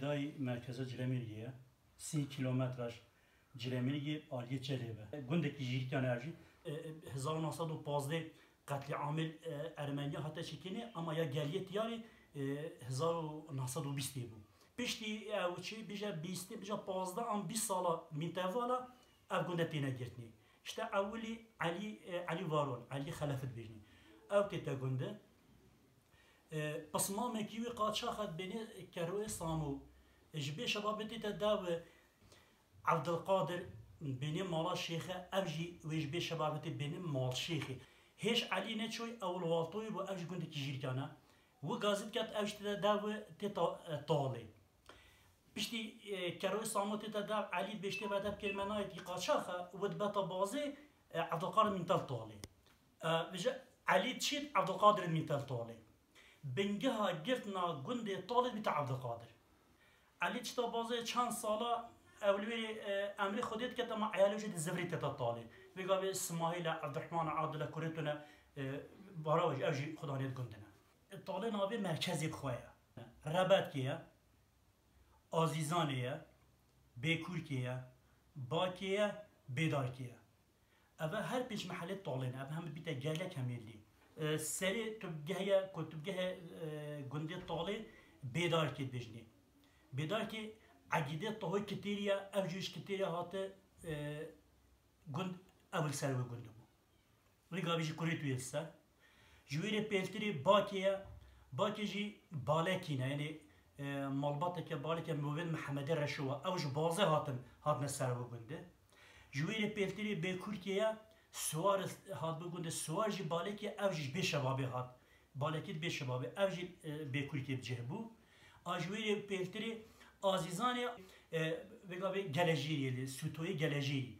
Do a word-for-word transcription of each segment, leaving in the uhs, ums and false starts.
Dayî merkeza Cilemêrgê ye. Sî kilometre ji Cilemêrgê aliyê Çelê be. Gundekî Jîrkan ev jî. E, e, hezar û neh sed û pazdeh qetlîamê, e, Ermeniya hate çêkirinê, ama ya geliyê tiyarê, e, hezar û neh sed û bîstê bû. Piştî ew çi bije bîstê, bije pazdeh an bîst sala mîntevala ev gunde têne girtinê. İşte ewilî Elî, e, Elî Varol, Elî Xelefî dibêjinê. Ew tête gunde. E, pismamekî wî qaçax e dibênê Keroyê Samo. E, ji bê şebabetê te dev Evdilqadir bênê mala şêxe, ev jî wê ji bê şebabetê bênê mal şêxê. Hêj Elî Neçoy ewil waltoyê bû, ev ji gundekî Jîrkan e. Wi gazî diket, ev jî tête dev tê ta-, e, talê. Piştî, e, Keroyê Samo tête dev, Elî dibêjtê ve dev kêlmenayê tî qaçax e, wi dibeta bazê, e, Evdilqadir mîntel talê. E, vêje Elî diçît, Evdilqadir mîntel talê. Bingeha girtina gundê talê dibîte Evdilqadir. Elî çita bazê çend sala ew li wêrê, e, emrê Xwedê dikete, ama eyalê jî di zivirî tête talê. Vê gavê Simahîl e, Evdirehman e, Adil e, kurê tune, e, bara wê jî, ew jî xudaniyê di gundin e. Talê navê merkezê bi xwe ye. Rebetkê ye, Azîzanê ye, Bêkûrkê ye, Bakê ye, Bêdarkê ye. Eve her pênc mehelê talê ne, eve hemû bîte gelek hemêlî. E, serê tu bigeheye, ku tu bigeheye, e, gundê talê Bêdarkê dibêjinê. Bêdarkê Egîdê Tahoy Kitêrî ye, ev jî ji Kitêrê hate, e, gund, ew li ser wê gund bû. Rî gavê jî kurê tu yê li ser. Ji wê rê pêltirê Bakê ye. Bakê jî Balekî ne, yanî, e, malbateke Balekê Movên Mihemedê Reşo wa. Ew ji Bazê hatin, hatine ser wê gundê. Ji wê rê pêltirê Bêkûrkê ye. Siwar hat bi gundê Siwar jî Balekê, ev jî ji bê şebabê hat. Balekê di bê şebabê, ev jî, e, Bêkûrkê bi cih bû. A ji wê rê pêltirê Azîzanê, e, vê gavê Gelejêrî ye, Sûtoyê Gelejêrî.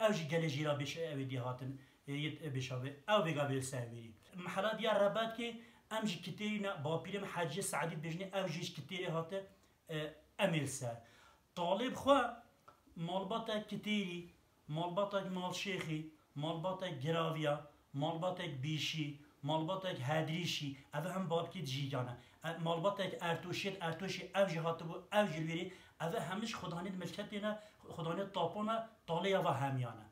Ew jî Gelejêra bêş-, ew ê dî hatin, ê, yê, ê, bêşavê. Ew vêga vê li ser wêrî. Mihela diya Rebetkê, em ji Kitêrî ne, bapîrê min Hecî Seedî dibêjinê, ew jî ji Kitêrê hate, e, em ê li ser. Talê bi xwe malbatek Kitêrî, malbatek Malşêxî, malbatek Giraviya, malbatek Bîşî, malbatek Hedrîşî, ev hem babkê di Jîgan e. E, malbatek Ertoşê, Ertoşî ev jî hatibû, ev jî li wêrê, ev hemî ji xudanê di milketê ne, xudanê tapo ne, talê ya va hemiyan e.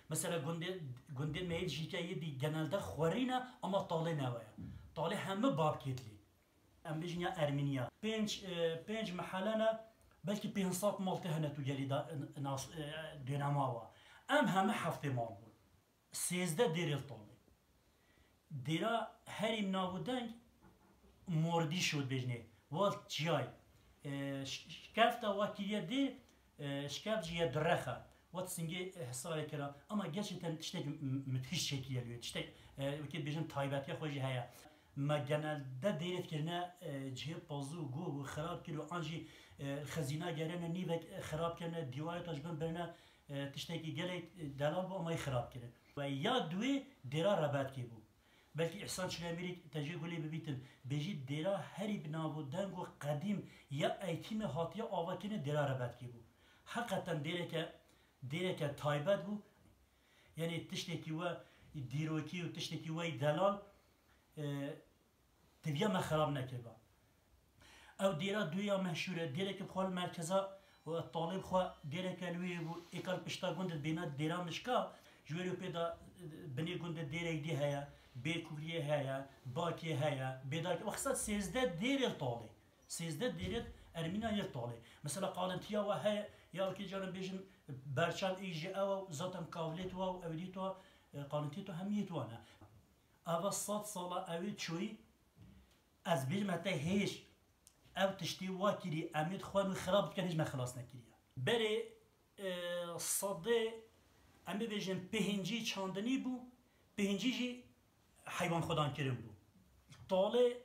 Mesela gundê, gundê me yê Jîkeyê dî genelde xwerî ne, ama talê ne we ye. Talê hemî babkê dilî. Em bêjin ya Ermeniya. Pênc, e, pênc mehele ne, belkî pênc sed mal tê hene tu gelî da, nas, e, dênema wa. Em hemî heftê mal bûn. Sêzdeh dêrê li talê. Dêra herî navûdeng Mordîşo dibêjinê. Wa çiyay. E, ş-, şkefta wa kiriye dê, e, şkeft jî ye direxe. Wa singê, e, hisarê kira. Ama gerçekten tiştek m-, müthiş çêkiriye li wê. Tiştek, e, wekî dibêjin taybetiya xwe jî heye. Me genelde dêrê dikirine, e, cihê pazû, go û xirab kir û an jî, e, xezîna gerene nîvek, e, xirab kirine, dîwarê ta ji bin birine, e, tiştekî gelek, e, delal bû, ama yê xirab kirin. Ve ya duwê dêra Rebetkê bû. Belkî Îhsan Çilemîrî te jê gulê bibîtin, bêjî dêra herî bi nav û deng û qedîm ya eğitimê hatiye avakirinê dêra Rebetkê bû. Heqeten dêreke, dêreke taybet bû. Yanî tiştekî we dîrokî û tiştekî we delal, e, Teviya me xerab nekiriba. Ew dêra duya meşhûr e. Dêreke bi xwe li merkeza û talê bi xwe dêreke li wê bû. Êka li pişta gund dibêne dêra mişka. Ji wê rê pê de, e, binê gund de dêrek dî heye. Bêkûriyê heye. Bakê heye. Bêdakê. Wexsa sêzdeh dêrê li talê. Sêzdeh dêrê Ermîna yê li talê. Mesela qalintiya we heye. Ya wekî caran bêjin berçav ê jî ew e. Zaten kavlêt we û ew dît we, e, qalintiyê tu hemiyê tu wan e. Ava sed sala ew ê çoyî, ez bêjim heta hêj ew tiştê wa kirî, em ê xwe nû xirab dikin, hêj me xilas nekiriye. Berê, e, sedê, em ê bêjin pêncî çandinî bû, pêncî jî heywan xwedan kirin bû. Talê,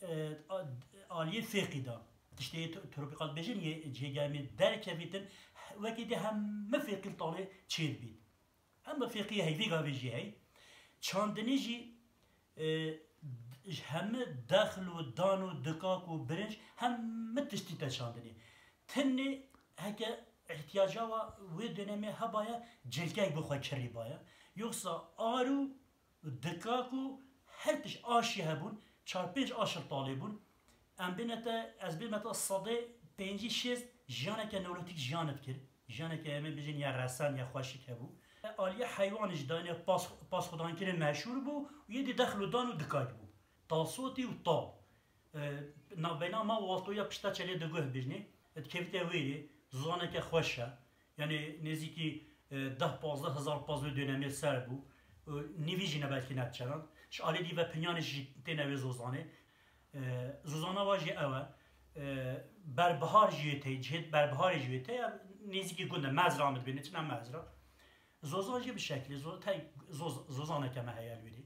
e, a-, aliyê fêqî da. Tiştê t-, tropîkal bêjin yê cihê germê derkevîtin, wekî dê hemî fêqî li talê çêdibît. Em bi fêqiyê hey, vê gavê jî hey. Çandinê jî, e, ji hemî dexl û dan û dikak û birinc hemî tiştî te çandinê. Tenê heke îhtiyaca wa wê dönemê hebaye cilkek bi xwe kirî baye. Yoksa ar û dikak û her tişt aşî hebûn, çar pênc aş li talê bûn. Em bêne te, ez bême te sedê Pêncî şêst jiyaneke neolîtîk jiyan dikir. Jiyaneke em ê bijin ya resen ya xweşik hebû. Aliyê heywan jî dayne pas, pasxwedankirin meşhûr bû û yê dî dexl û dan û dikak bû. Tasotî û tal. E, navbeyna ma û altoya pişta çelê diguh bijnê. Dikevite wêrê, zozaneke xweş e. Yani nêzîkî, e, deh pazdeh hezar pez wê dönemê ser bû. E, nîvî jî ne belkî ne çeran. Ji alî dî ve pinyanê jî têne wê zozanê. E, zozana wa jî ew e. E, berbihar jî wê tê, cihêt berbiharê jî wê tê, nêzîkî gund e, mezra min dibêne, çi ne mezra. Zozan jî bi şeklê, zo-, tey zoz-, zozaneke me heye li wê dî.